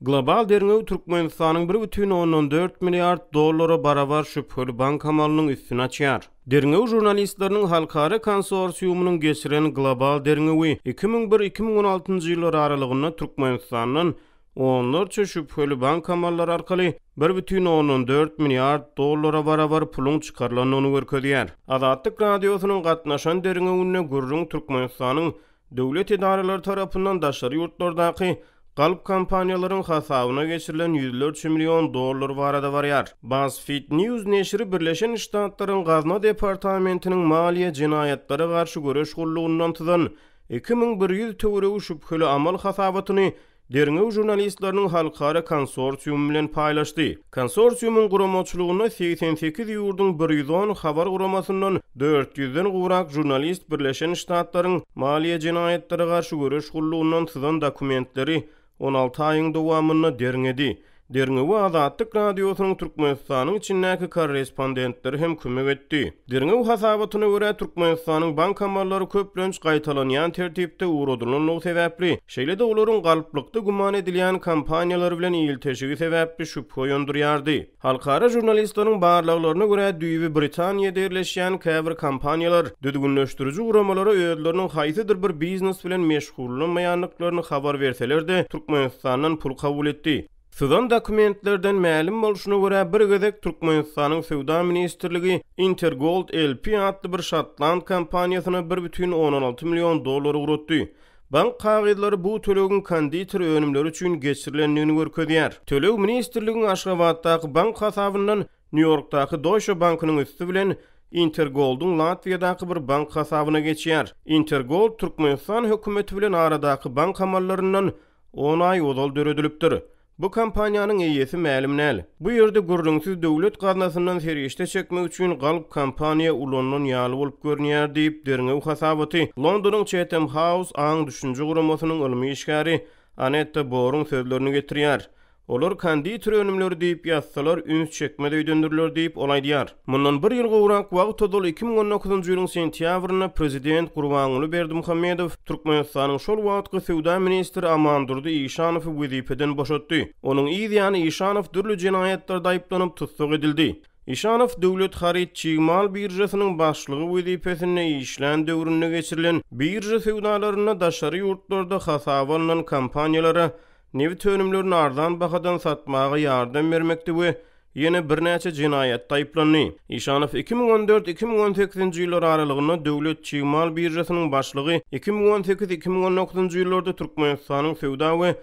Global derňew Türkmenistanyň 1,4 milliard dollara barabar şübheli bank amalynyň üstüni açýar. Derňew žurnalistleriniň halkara konsorsiumynyň geçiren global derňewi 2001, 2016-njy ýyllar aralygynda Türkmenistandan onlarça şübheli bank amallary arkaly 1,4 milliard dollara barabar puluň çykarylandygyny görkezýär. Azatlyk Radiosynyň gatnaşan derňewinde gürrüň Türkmenistanyň Döwlet edaralary tarapyndan daşary ýurtlardaky galp kompaniýalaryň hasabyna geçirilen ýüzlerçe million dollar barada barýar. BuzzFeed News neşiri Birleşen Ştatlaryň Gazna departamentiniň maliýe jenaýatlara garşy göreş gullugyndan syzan 2100 töweregi şübheli amal hasabatyny derňew žurnalistleriniň halkara konsorsiumy bilen paýlaşdy. Konsorsiumyň guramaçylygynda 88 ýurduň 110 habar guramasyndan 400-den gowrak žurnalist Birleşen Ştatlaryň Maliýe jenaýatlara garşy göreş gullugyndan syzan dokumentleri 16 aýyň dowamynda derňedi. Derňewe Azatlyk Radiosynyň Türkmenistanyň içindäki korrespondentleri hem kömek etdi. Derňew hasabatyna görä, Türkmenistanyň bank amallary köplenç gaýtalanýan tertipde ugradylandygy sebäpli, şeýle-de olaryň galplykda güman edilýän kompaniýalar bilen ilteşigi sebäpli şübhe oýandyrýardy. Halkara žurnalistleriň barlaglaryna görä, düýbi Britaniýada ýerleşýän käbir kompaniýalar düzgünleşdiriji guramalara özleriniň haýsydyr bir biznes bilen meşgullanmaýandyklaryny habar berseler-de, Türkmenistandan pul kabul etdi. Syzan dokumentlerden mälim bolşuna görä, bir gezek Türkmenistanyň Söwda ministrligi Intergold LP atly bir şotland kompaniýasyna 1,6 million dollar ugratdy. Bank kagyzlary bu tölegiň konditer önümleri üçin geçirilendigini görkezýär. Töleg ministrligiň Aşgabatdaky bank hasabyndan Nýu-Ýorkdaky Deutsche Bankynyň üsti bilen Intergolduň Latwiýadaky bir bank hasabyna geçýär. Intergold Türkmenistan hökümeti bilen aradaky bank amallaryndan on aý ozal döredilipdir. Bu kompaniýanyň eýesi mälim däl. Bu ýerde gürrüňsiz döwlet gaznasyndan serişde çekmek üçin galp kompaniýa ulanylan ýaly bolup görünýär diýip, derňew hasabaty Londonyň Chatham House aň-düşünje guramasynyň ylmy işgäri Anetta Boruň sözlerini getirýär. Olar konditer önümleri diýip ýazsalar, üns çekmez öýdendirler diýip, ol aýdýar. Mundan bir ýyl gowrak wagt ozal, 2019-njy ýylyň sentýabrynda prezident Gurbanguly Berdimuhamedow Türkmenistanyň şol wagtky söwda ministri Amandurdy Işanowy wezipeden boşatdy. Onuň yz ýany Işanow dürli jenaýatlarda aýyplanyp tussag edildi. Işanow Döwlet haryt çig mal biržasynyň başlygy wezipesinde işlän döwründe geçirilen birža söwdalarynda daşary ýurtlarda hasaba alnan kompaniýalara nebit önümlerini arzan bahadan satmaga ýardam bermekde we ýene birnäçe jenaýatda aýyplandy. Işanow 2014, 2018-nji ýyllar aralygynda Döwlet çig mal biržasynyň başlygy, 2018, 2019-njy ýyllarda Türkmenistanyň söwda we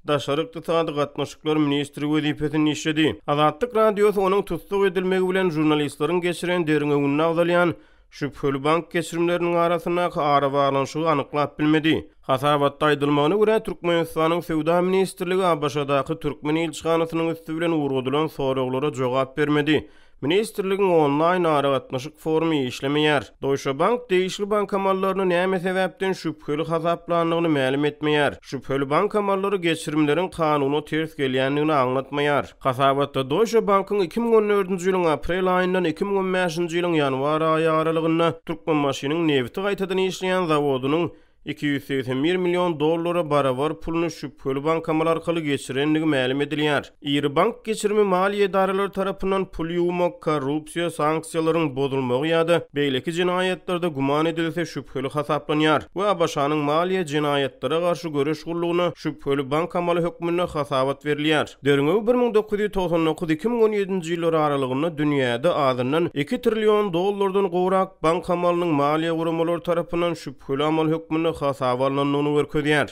daşary ykdysady gatnaşyklar ministri wezipesinde işledi. Azatlyk Radiosy onuň tussag edilmegi bilen žurnalistleriň geçiren derňewinde agzalýan Şübheli bank geçirimleriniň arasyndaky arabaglanyşygy anyklap bilmedi. Hasabatda aýdylmagyna görä, Türkmenistanyň Söwda ministrligi ABŞ-daky türkmen ilçihanasynyň üsti bilen ugradylan soraglara jogap bermedi. Ministrligiň onlaýn aragatnaşyk forumy işlemeýär. Deutsche Bank degişli bank amallaryny näme sebäpden şübheli hasaplandygyny mälim etmeýär. Şübheli bank amallary geçirimleriň kanuna ters gelýändigini aňlatmaýar. Hasabatda Deutsche Bank-yň 2014-nji ýylyň aprel aýyndan 2015-nji ýylyň ýanwar aýy aralygynda Türkmenbaşynyň nebiti gaýtadan işleýän zawodynyň 281 million dollara barabar puluny şübheli bank amaly arkaly geçirendigi mälim edilýär. Iri bank geçirimi maliýe edaralary tarapyndan pul ýuwmak, korrupsiýa, sanksiýalaryň bozulmagy ýa-da beýleki jenaýatlarda güman edilse şübheli hasaplanýar we ABŞ-nyň Maliýe jenaýatlara garşy göreş gullugyna şübheli bank amaly hökmünde hasabat berilýär. Derňew 1999, 2017-nji ýyllar aralygynda dünýäde azyndan iki trillion dollardan gowrak bank amalynyň maliýe guramalary tarapyndan şübheli amal hökmünde hasaba alnandygyny görkezýär.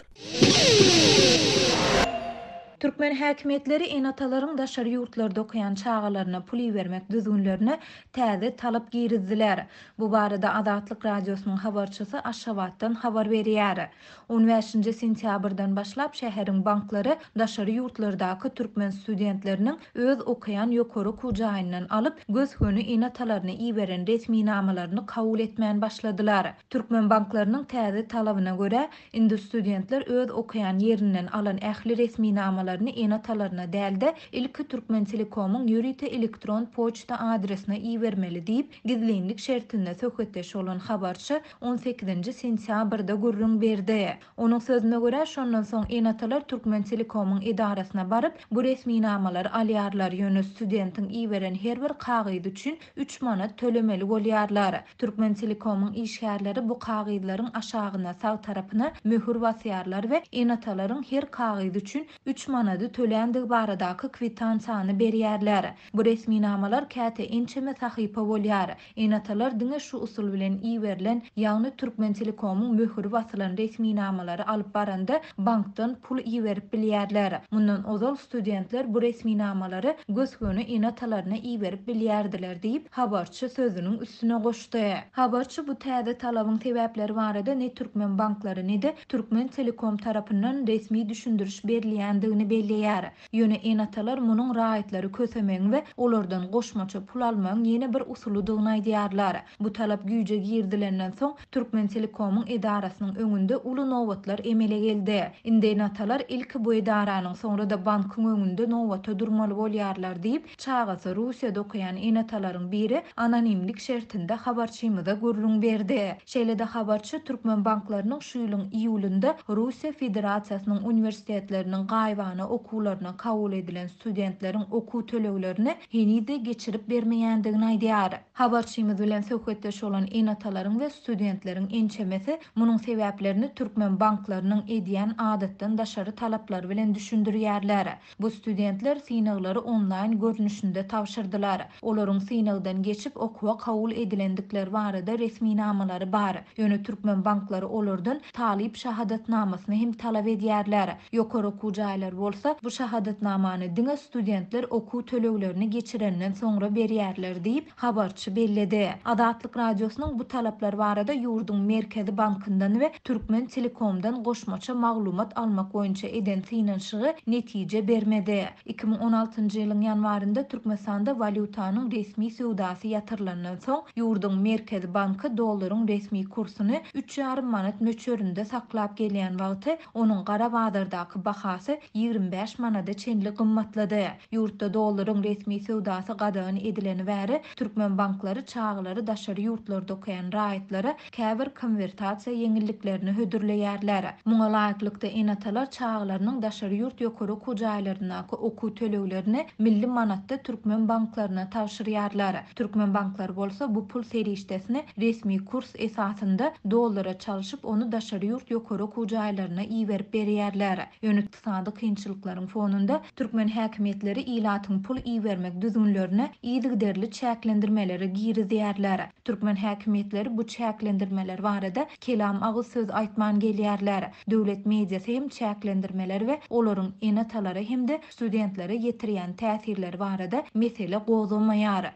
Türkmen häkimiýetleri ene-atalaryň daşary ýurtlarda okaýan çagalaryna pul ibermek düzgünlerine täze talap girizdiler. Bu barada Azatlyk Radiosynyň habarçysy Aşgabatdan habar berýär. On bäşinji sentýabrdan başlap şäheriň banklary daşary ýurtlardaky türkmen studentleriniň öz okaýan ýokary okuw jaýyndan alyp, gös-göni ene-atalaryna iberen resminamalaryny kabul etmän başladylar. Türkmen banklarynyň täze talabyna görä, indi studentler öz okaýan ýerinden alan ähli resminamalaryny. resminamalary ene-atalaryna däl-de, ilki Türkmentelekomyň ýörite elektron poçta adresine ibermeli diýip, gizlinlik şertinde söhbetdeş bolan habarçy on sekizinji sentýabrda gürrüň berdi. Onuň sözüne görä, şondan soň ene-atalar Türkmentelekomyň edarasyna baryp, bu resminamalary alýarlar, ýöne studentiň iberen her bir kagyzy üçin üç manat tölemeli bolýarlar. Türkmentelekomyň işgärleri bu kagyzlaryň aşagyna, sag tarapyna möhür basýarlar we ene-atalaryň her kagyz üçin üç manady töländigi baradaky kwitansiýany berýärler. Bu resminamalar käte ençeme sahypa bolýar. Ene-atalar diňe şu usul bilen iberilen, ýagny Türkmentelekomyň möhüri basylan resminamalary alyp baranda bankdan pul iberip bilýärler. Mundan ozal studentler bu resminamalary gös-göni ene-atalaryna iberip bilýärdiler diýip, habarçy sözüniň üstüne goşdy. Habarçy bu täze talabyň sebäpleri barada ne türkmen banklary, ne-de Türkmentelekom tarapyndan resmi düşündiriş berilýändigini belleýär. Ýöne ene-atalar munuň raýatlary kösemegiň we olardan goşmaça pul almagyň ýene bir usulydygyny aýdýarlar. Bu talap güýje girizilenden soň, Türkmentelekomyň edarasynyň öňünde uly nobatlar emele geldi. Indi ene-atalar ilki bu edaranyň, soňra-da bankyň öňünde nobata durmaly bolýarlar diýip, Çagasy Russiýada okaýan ene-atalaryň biri anonimlik şertinde habarçymyza gürrüň berdi. Şeýle-de habarçy türkmen banklarynyň şu ýylyň iýulynda Russiýa Federasiýasynyň uniwersitetleriniň gaýybana okuwlaryna kabul edilen studentleriň okuw töleglerini heniz-de geçirip bermeýändigini aýdýar. Habarçymyz bilen söhbetdeş bolan ene-atalaryň we studentleriň ençemesi munuň sebäplerini türkmen banklarynyň edýän adatdan daşary talaplary bilen düşündirýärler. Bu studentler synaglary onlaýn görnüşinde tabşyrdylar. Olaryň synagdan geçip, okuwa kabul edilendikleri barada resminamalary bar. Ýöne türkmen banklary olardan talyp şahadatnamasyny hem talap edýärler. Ýokary okuw jaýlary bolsa bu şahadatnamany diňe studentler okuw töleglerini geçirenden soňra berýärler diýip, habarçy belledi. Azatlyk Radiosynyň bu talaplar barada ýurduň Merkezi bankyndan we Türkmentelekomdan goşmaça maglumat almak boýunça eden synanyşygy netije bermedi. 2016-njy ýylyň ýanwarynda Türkmenistanda walýutanyň resmi söwdasy ýatyrylandan soň, ýurduň Merkezi banky dollaryň resmi kursuny üç ýarym manat möçberinde saklap gelýän wagty, onuň gara bazardaky bahasy 25 manada çenli gymmatlady. Ýurtda dollaryň resmi söwdasy gadagan edileni bäri, türkmen banklary çagalary daşary ýurtlarda okaýan raýatlara käbir konwertasiýa ýeňilliklerini hödürleýärler. Muňa laýyklykda, ene-atalar çagalarynyň daşary ýurt ýokary okuw jaýlaryndaky okuw töleglerini milli manatda türkmen banklaryna tabşyrýarlar. Türkmen banklary bolsa bu pul serişdesini resmi kurs esasynda dollara çalşyp, ony daşary ýurt ýokary okuw jaýlaryna iberip berýärler. Ýöne ykdysady kynçylyklaryň fonunda türkmen häkimiýetleri ilatyň pul ibermek düzgünlerine yzygiderli çäklendirmeleri girizýärler. Türkmen häkimiýetleri bu çäklendirmeler barada kelam agyz söz aýtman gelýärler. Döwlet mediasy hem çäklendirmeler we olaryň ene-atalara hem-de studentlere ýetirýän täsirleri barada mesele gozgamaýar.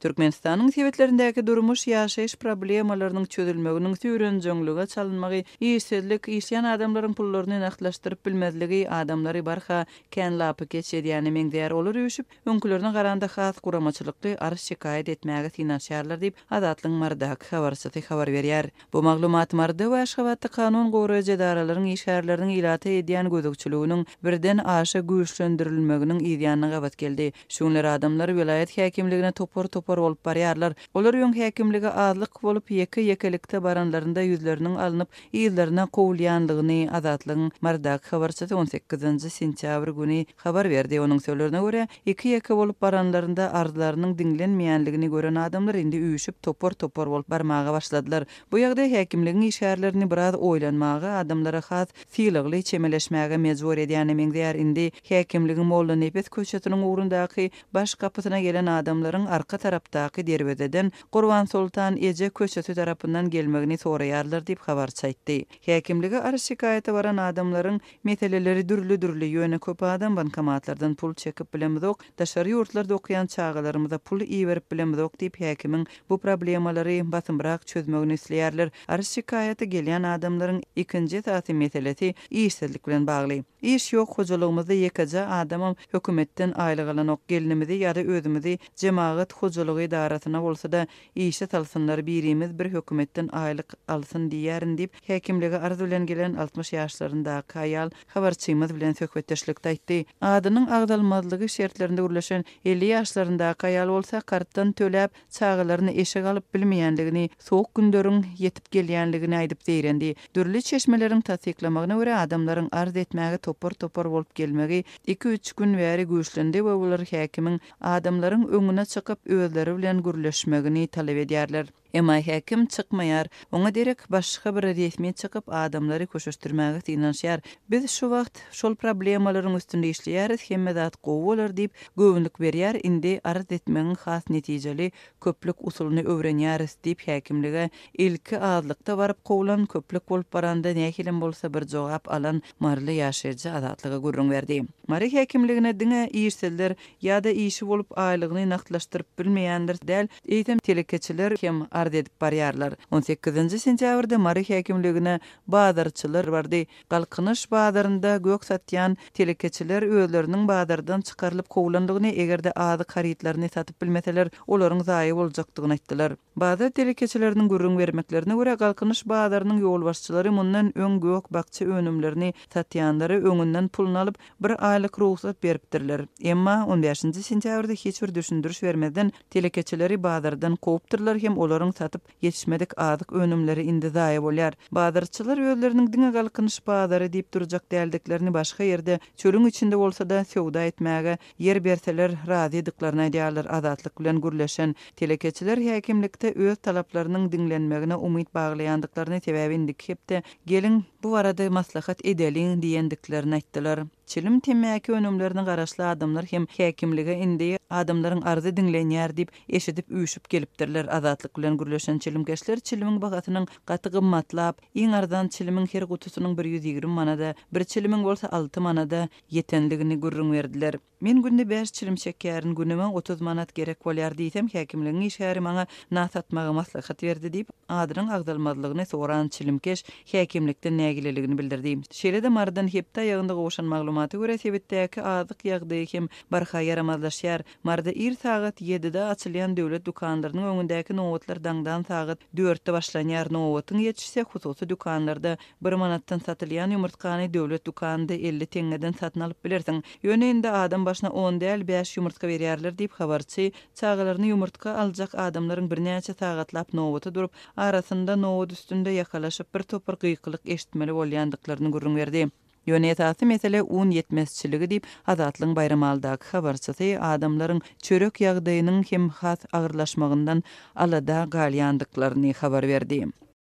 Türkmenistanyň sebitlerindäki durmuş-ýaşaýyş problemalarynyň çözülmeginiň süýrenjeňlige çalynmagy, işsizlik, işleýän adamlaryň pullaryny nagtlaşdyryp bilmezligi adamlary barha kän lapykeç edýäne meňzeýär. Olar üýşüp, öňkülerine garanda has guramaçylykly arz-şikaýat etmäge synanyşýarlar diýip, Azatlygyň Marydaky habarçysy habar berýär. Bu maglumat Maryda we Aşgabatda kanun goraýjy edaralaryň işgärleriniň ilata edýän gözegçiliginiň birden aşa güýçlendirilmeginiň yzýanyna gabat geldi. Şu günler adamlar welaýat häkimligine topar-topar bolup barýarlar. Olar öň häkimlige azlyk bolup, ýeke-ýekelikde baranlarynda ýüzleriniň alnyp, yzlaryna kowulýanlygyny Azatlygyň Marydaky habarçysy on sekizinji sentýabr güni habar berdi. Onuň sözlerine görä, iki-ýeke bolup baranlarynda arzlarynyň diňlenmeýänligini gören adamlar indi üýşüp, topar-topar bolup barmaga başladylar. Bu ýagdaý häkimligiň işgärlerini biraz oýlanmaga, adamlara has sylagly çemeleşmäge mejbur edýäne meňzeýär. Indi häkimligiň Mollanepes köçesiniň ugrundaky baş gapysyna gelen adamlaryň arka tarapdaky derwezeden Gurbansoltan eje köçesi tarapyndan gelmegini soraýarlar diýip, habarçy aýtdy. Häkimlige arz-şikaýata baran adamlaryň Meseleleri dürli-dürli, ýöne köp adam bankomatlardan pul çekip bilemizok, daşary ýurtlarda okaýan çagalarymyza pul iberip bilemizok diýip häkimiň bu problemalary basymrak çözmegini isleýärler. Arz-şikaýata gelýän adamlaryň ikinji esasy meselesi işsizlik bilen bagly. Iş ýok, hojalygymyzda ýekeje adamam hökümetden aýlyk alanok, gelnimizi ýa-da özümizi jemagat hojalygyna. hojalygy edarasyna bolsa-da işe salsynlar, birimiz bir hökümetden aýlyk alsyn diýýärin diýip, häkimlige arz bilen gelen 60 ýaşlaryndaky aýal habarçymyz bilen söhbetdeşlikde aýtdy. Adynyň agzalmazlygy şertlerinde gürleşen 50 ýaşlaryndaky aýal bolsa kartdan töläp, çagalaryna eşik alyp bilmeýändigini, sowuk günleriň ýetip gelýändigini aýdyp zeýrendi. Dürli çeşmeleriň tassyklamagyna görä, adamlaryň arz etmäge topar-topar bolup gelmegi iki-üç gün bäri güýçlendi we olar häkimiň adamlaryň öňüne çykyp, özleri bilen gürleşmegini talap edýärler. Emma häkim çykmaýar. Oňa derek başga bir resmi çykyp, adamlary köşeşdirmäge synanyşýar. Biz şu wagt şol problemalaryň üstünde işleýäris, hemme zat gowy bolar diýip, göwünlik berýär, indi arz etmegiň has netijeli köplük usulyny öwrenýäris diýip, häkimlige ilki azlykda baryp kowlan, köplük bolup baranda nähilem bolsa bir jogap alan maryly ýaşaýjy Azatlyga gürrüň berdi. Mary häkimligine diňe işsizler ýa-da işi bolup aýlygyny nagtlaşdyryp bilmeýänler däl, eýsem telekeçiler hem arz edip barýarlar. On sekizinji sentýabrda Mary häkimligine bazarçylar bardy. Galkynyş bazarynda gök satýan telekeçiler özleriniň bazardan çykarylyp kowlandygyny, eger-de azyk harytlaryny satyp bilmeseler, olaryň zaýa boljakdygyny aýtdylar. Bazar telekeçileriniň gürrüň bermeklerine görä, Galkynyş bazarynyň ýolbaşçylary mundan öň gök-bakja önümlerini satýanlara öňünden puluny alyp, bir aýlyk rugsat beripdirler. Emma on bäşinji sentýabrda hiç bir düşündiriş bermezden, telekeçileri bazardan kowupdyrlar hem olaryň satyp ýetişmedik azyk önümleri indi zaýa bolýar. Bazarçylar özleriniň diňe Galkynyş bazary diýip durjak däldiklerini başga ýerde, çölüň içinde bolsa-da söwda etmäge ýer berseler razydyklaryny aýdýarlar. Azatlyk bilen gürleşen telekeçiler häkimlikde öz talaplarynyň diňlenmegine umyt baglaýandyklaryny, sebäbi indiki hepde geliň, bu barada maslahat edeliň diýendiklerini aýtdylar. Çilim, temmäki önümlerine garaşly adamlar hem häkimlige indi adamlaryň arzy diňlenýär diýip eşidip üýşüp gelipdirler. Azatlyk bilen gürleşen çilimkeşler çilimiň bahasynyň gaty gymmatlap, iň arzan çilimiň her gutusynyň 120 manada, bir çilimiň bolsa alty manada ýetendigini gürrüň berdiler. Men günde bäş çilim çekýärin, günüme 30 manat gerek bolýar diýsem, häkimligiň işgäri maňa nas atmagy maslahat berdi diýip, adynyň agzalmazlygyny soran çilimkeş häkimlikden nägileligini bildirdi. Şeýle-de Marydan hepde aýagynda gowşan maglumata görä, sebitdäki azyk ýagdaýy hem barha ýaramazlaşýar. Maryda ir sagat ýedide açylýan döwlet dükanlarynyň öňündäki nobatlar daňdan sagat dörtde başlanýar. Nobatyň ýetişse, hususy dükanlarda bir manatdan satylýan ýumurtgany döwlet dükanynda 50 teňňeden satyn alyp bilersiň. Ýöne indi adam başyna on däl, bäş ýumurtga berýärler diýip, habarçy çagalaryna ýumurtga aljak adamlaryň birnäçe sagatlap nobata durup, arasynda nobat üstünde ýakalaşyp, bir topar gykylyk eşitmeli bolýandyklaryny gürrüň berdi. Ýöne esasy mesele un ýetmezçiligi diýip, Azatlygyň Baýramalydaky habarçysy adamlaryň çörek ýagdaýynyň hem has agyrlaşmagyndan alada galýandyklaryny habar berdi.